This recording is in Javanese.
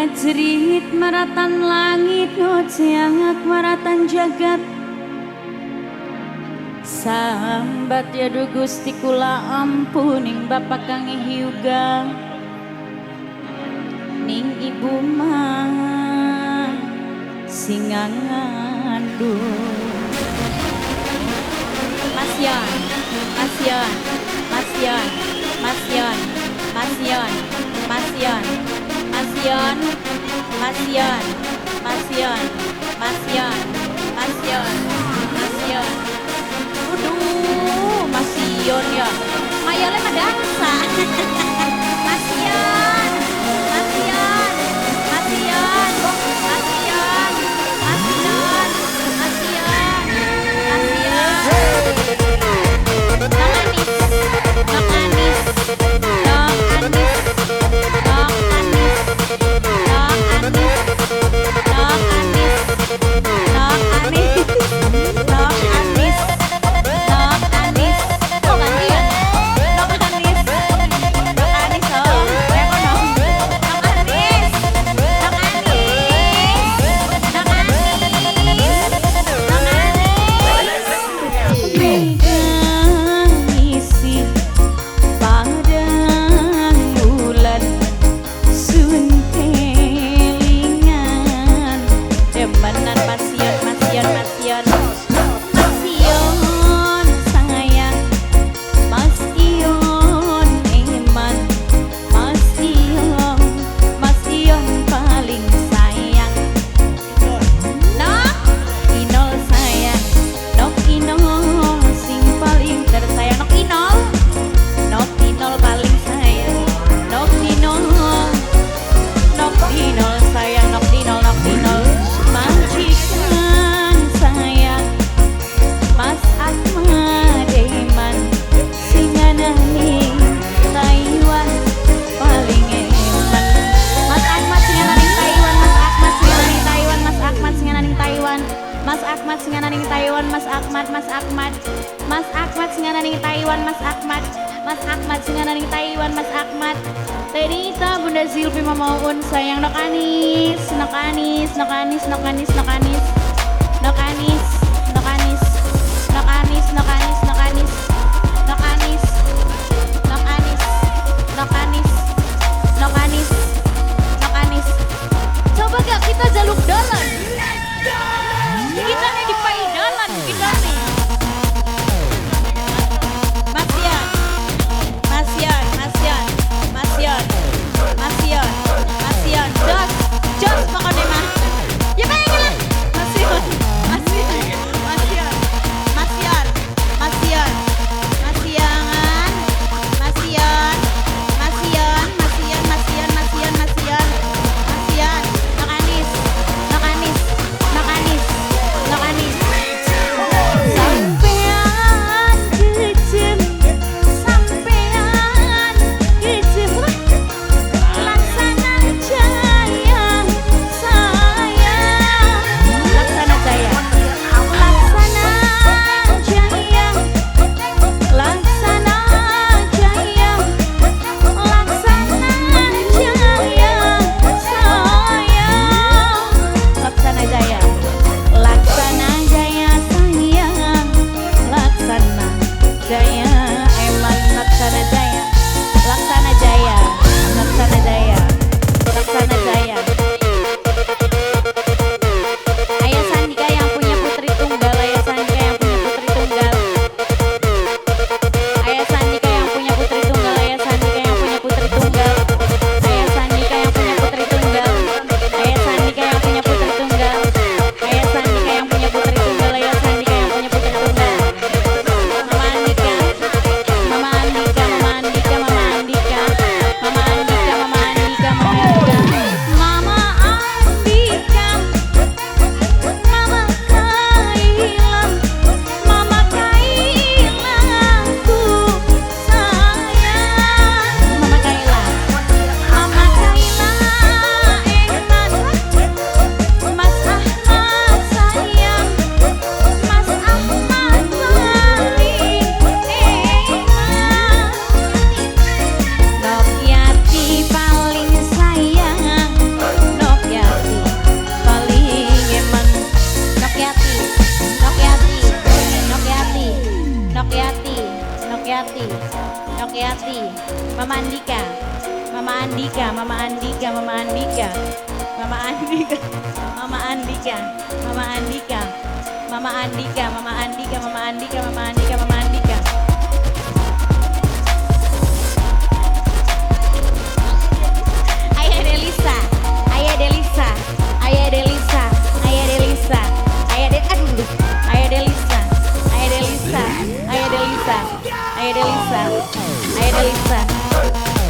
Ngajerit maratan langit ngociak maratan jagat. Sambat ya du Gusti kula ampuning bapak kang hyuga ning ibu mah sing ngandung. Mas Yon, Mas Yon, Mas Yon, Mas Yon, Mas Yon, Mas Yon, Mas Yon, Mas Yon, Mas Yon, Mas Yon, Mas Yon, Mas Yon. Aduh, Mas Yon ya. Mayole mah dansa. Mas Yon, Mas Yon, Mas Yon, Mas Yon, Mas Yon, Mas Yon, Mas Yon. Nok Anis, Nok Anis, Nok Anis, Nok Anis, Nok Anis, Nok Anis, Nok Anis, Nok Anis, Nok Anis. Kok gantian? Nok Anis, Nok Anis, oh, kayak kono. Nok Anis, Nok Anis, Nok Anis, Nok Anis. Megang isi padang bulan sun kelingan demenan Mas Yon, Mas Yon, Mas Yon, Mas Yon sayang, Mas Ion eman, Mas Ion, Mas Ion paling sayang. Nok Inol sayang, Nok Inol sing paling tersayang. Nok Inol, Nok Inol paling sayang. Nok Inol, Nok Inol sayang, Nok Inol, Nok Inol. Majikan sayang, Mas Ahmad eman, sing ana ning Taiwan paling eman. Mas Ahmad sing ana ning Taiwan, Mas Ahmad sing ana ning Taiwan, Mas Ahmad sing ana ning Taiwan, Mas Ahmad sing ana ning Taiwan, Mas Ahmad, Mas Ahmad, Mas Ahmad sing ana ning Taiwan, Mas Ahmad, Mas Ahmad sing ana ning Taiwan, Mas Ahmad. Tenita Bunda Silvi Mama Uun sayang. Nok Anis, Nok Anis, Nok Anis, Nok Anis, Nok Anis, Nok Anis, Nok Anis, Nok Anis, Nok Anis, Nok Anis, Nok Anis, Nok Anis, Nok Anis, Nok Anis, Nok Anis. Coba gak kita jaluk dalan? Kita nih di paidalan kita nih. Mas Yon, Mas Yon, Mas Yon, Mas Yon, Mas Yon, Mas Yon, jos, jos pokoknya mah. Ya pengen lah. Mas Yon, Mas Yon. Yati, Nyok Yati, Mama Andika, Mama Andika, Mama Andika, Mama Andika, Mama Andika, Mama Andika, Mama Andika, Mama Andika, Mama Andika, Mama Andika, Mama Andika, Mama Andika. Ayah Delisa, Ayah Delisa, Ayah Delisa, Ayah Delisa, Ayah De, aduh, Ayah Delisa, Ayah Delisa, Ayah Delisa, Ayah Delisa, Ayah Delisa.